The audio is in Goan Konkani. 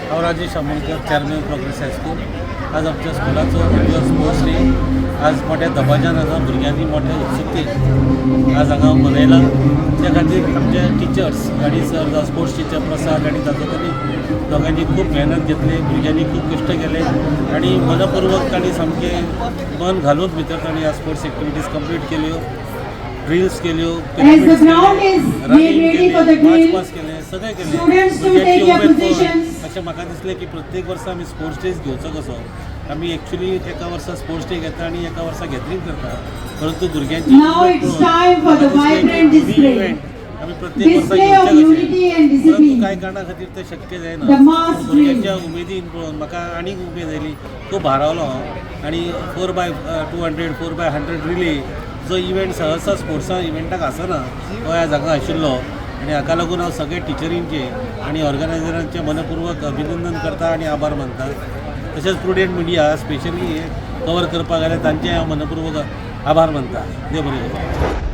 हांव Rajesh Amonkar, chairman, progress high school. आज आमच्या स्कुलाचो एन्युअल स्पोर्ट्स डे आज मोठ्या दबाज्यान हांगा भुरग्यांनी मोठ्या उत्सुकतेन आज हांगा मनयला. त्या खातीर आमचे टिचर्स गाडी सर जावं स्पोर्ट्स टिचर प्रसाद आनी ताचो कलीग, दोगांनी खूब मेहनत घेतली. भुरग्यांनी खूब कश्ट केले आनी मनपूर्वक तांणी सामकें मन घालून भितर तांणी ह्या स्पोर्ट्स एक्टिविटीज कंप्लीट केल्यो, ड्रिल्स केल्यो, As the ground is made ready for the drill, pass केले, सगळें केलें. Students to भुरग्यांची take your उमेद पळोवन positions. अशें म्हाका दिसलें की प्रत्येक वर्सा आमी स्पोर्ट्स डेज घेवचो कसो. आमी एक्चुली एका वर्सा स्पोर्ट्स डे घेता आनी एका वर्सा गॅदरींग करता, परंतु भुरग्यांची Now उमेद it's पळोवन time for the म्हाका दिसलें की vibrant दोन्ही display. Event आमी प्रत्येक वर्सा Display of घेवचे unity कशे, and परंतु discipline. कांय कारणा खातीर तें शक्य जायना. The mass पूण भुरग्यांच्या उमेदीन पळोवन म्हाका आनीक उमेद आयली. खूब भारावलो हांव आनी 4x200, 4x100 relay जो इव्हेंट सहसा स्पोर्ट्सा इव्हेंटाक आसना, तो ह्या जागा आशिल्लो आनी हाका लागून हांव सगळे टिचरींचे आनी ऑर्गनायझरांचे मनपूर्वक अभिनंदन करता आनी आभार मानता. तशेंच प्रुडेंट मिडिया स्पेशली हे कवर करपाक जाल्यार तांचे हांव मनपूर्वक आभार मानता. देव बरें करूं.